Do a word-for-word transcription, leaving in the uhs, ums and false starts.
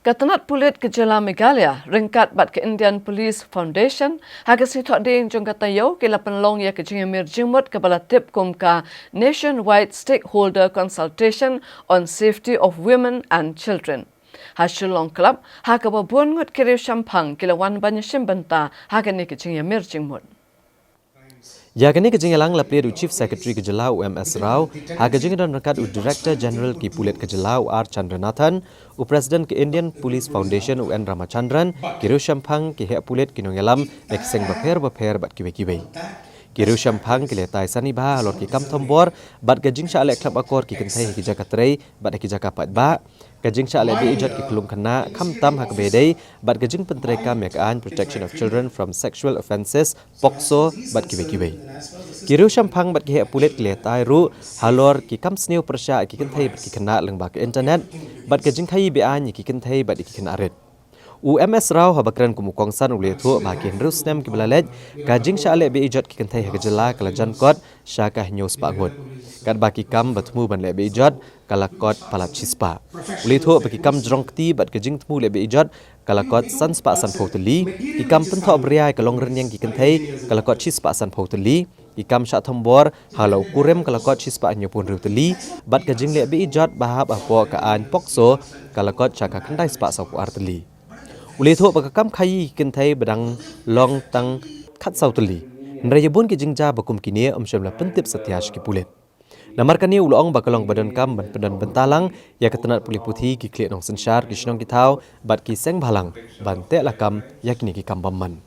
Ka tnat pulit ka jylla Meghalaya ryngkat bad ka Indian Police Foundation ha ka sngi Thohdieng jong ka taïew ki la pynlong ïa ka jingïamir jingmut kaba la tip kum ka Nationwide Stakeholder Consultation on Safety of Women and Children ha Shillong Club, ha kaba bun ngut ki riew shemphang ki la wan ban ïashim bynta ha kane ka jingïamir jingmut. Ïa kane ka jingïalang la plie da u Chief Secretary ka jylla u M S Rao, ha ka jingdon ryngkat u Director General ki pulit ka jylla u R Chandranathan, u President ka Indian Police Foundation u N Ramachandran, ki riew shemphang, ki heh pulit, ki nongïalam na ki seng bapher bapher bad kiwei kiwei. Ki riew shemphang ki la ïatai sani bha halor ki kam thombor bad ka jingshah leh khlem akor ki kynthei ha ki jaka trei bad ha ki jaka paidbah, ka jingshah leh be-ijot ki khyllung khynnah, khamtam ha kaba ïadei bad ka jingpyntreikam ïa ka aiñ Protection of Children from Sexual Offences, POCSO, bad kiwei kiwei. Ki riew shemphang bad ki heh pulit ki la ïatai ruh halor ki kam sniew pyrshah ïa ki kynthei bad ki khynnah lyngba ka internet bad ka jingkhaïi be-aiñ ïa ki kynthei bad ïa ki khynnah rit. U M S Rao haba kren kum u kongsan u la ïathuh ba ha ki hynriew snem kiba la leit, ka jingshah leh be-ijot ki kynthei ha ka jylla ka la jan kot sha ka hynñiew spah ngut, katba ki kam ba thmu ban leh be-ijot ka la kot palat shispah. U la ïathuh ba ki kam jrong kti bad ka jingthmu leh be-ijot ka la kot san spah sanphew tylli, ki kam pynthohbria ïa ka longrynieng ki kynthei ka la kot shispah sanphew tylli, ki kam shah thombor ha la u kurim ka la kot shispah hynñiewphew hynriew tylli, bad ka jingleh be-ijot ba hap hapoh ka aiñ POCSO ka la kot sha ka khyndai spah sawphew ar tylli. U la ïathuh ba ka kam khaïi ki kynthei ba dang long tang khatsaw tylli, hynrei ïa bun ki jingjia ba kum kine ym shym la pyntip satia sha ki pulit. Namar kane u la ong ba ka long ba donkam ban pyndon bynta lang ïa ka tnat pule puthi, ki khlieh nongsynshar, ki shnong ki thaw bad ki seng bhalang ban teh lakam ïa kine ki kam bymman.